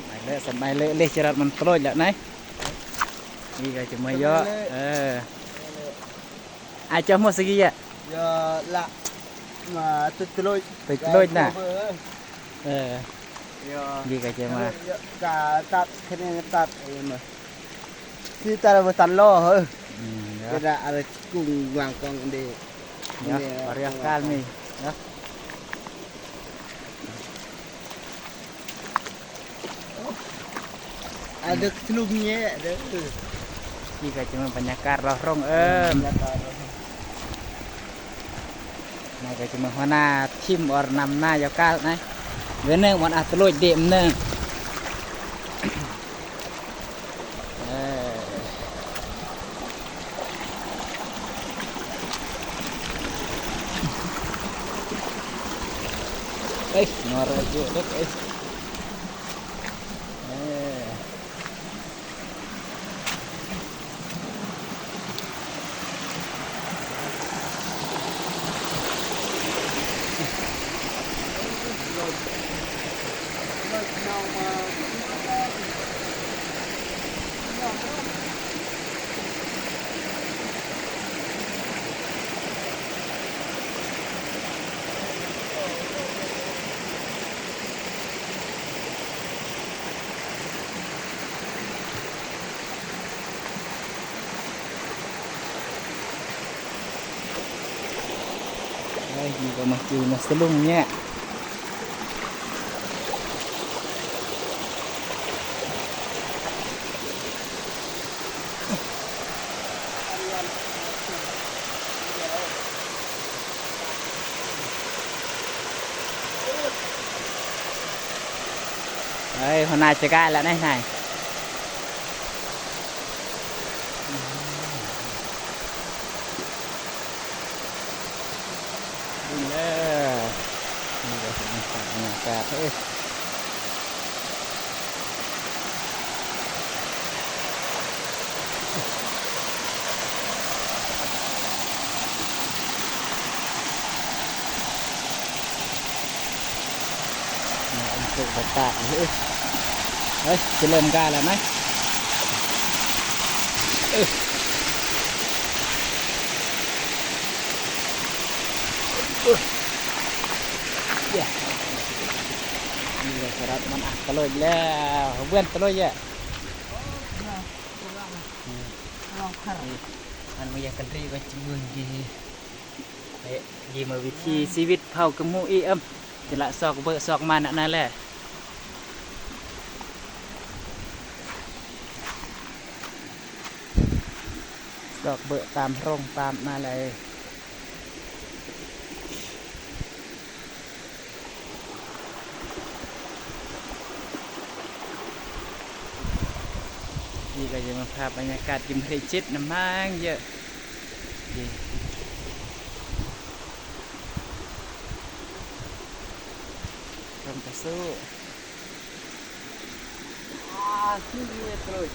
ໄປເລີຍ ສະບາຍເລີຍ ເລຍຈະລັດມັນໂຕລອຍແລ້ວນາຍ. ນີ້ກໍຈະມາເຍາະ ເອີ ອາດຈະໝົດສະກີ້ອະ ເຍາະລະ ມາຕຸດໂຕລອຍ ຕຸດໂຕລອຍນະ ເອີ ເຍາະ ນີ້ກໍຈະມາ ເຍາະ ກະຕັດ ຄະແນນຕັດເອງ ທີ່ຕາລະບໍ່ຕັນລໍ້ເຮີ້ ອືມ ເນາະ ເວລາອາໄລກຸງວາງກອງເດ ເນາະ ເນາະ ເອົາເລື່ອງການມີເນາະ ອາເດັກລຸມແຍະເດີ ນີ້ກໍຈະເປັນບັນຍາກາດລອດໂຮງເອີ ບັນຍາກາດລອດໂຮງ. ນາຍກໍຈະມາຫົວໜ້າທີມອອກນຳນາຍການນາຍ ເວໜຶ່ງວັນອາຕະໂລຍເດມໜຶ່ງ ເອີ ເອີຍ ນອເຣເຈເດັກເອີຍ ເອີ. ເອີຍ ນີ້ກໍມາຈື່ມາສະຫຼຸງແຍະ. ເອີຍ ຫົວໜ້າຈະກາຍແລ້ວນາຍ ນີ້ເດີ ນີ້ກໍເປັນບັນຍາກາດເອີຍ. ມາອັນເພິກບັດຕາກເອີຍ ເຮີ້ຍ ຊິເລີ່ມກາຍແລ້ວນະ ເອີ ເອີ ເອີ ນີ້ແຫຼະ ສະລັດມັນ ອ່ະ ຕະໂລຍແລ້ວ ເບື່ອນຕະໂລຍແລ້ວ. ມັນບໍ່ຢາກກັນຣີວ່າຈະເບິ່ງດີ ເອະ ດີມາວິຖີຊີວິດເຜົ່າກະໝູອີ່ເອີ່ມ ຈະລະຊອກເບີຊອກມານະນັ້ນແຫຼະ ຊອກເບີຕາມໂຮງຕາມນາໄລ. ນີ້ກໍຈະມາພາບບັນຍາກາດຢູ່ເມືອງເຈັດນຳມັງເຍາະ ນີ້ ລົມກະສູ້. ອ່າ ຄືເມດເລີຍ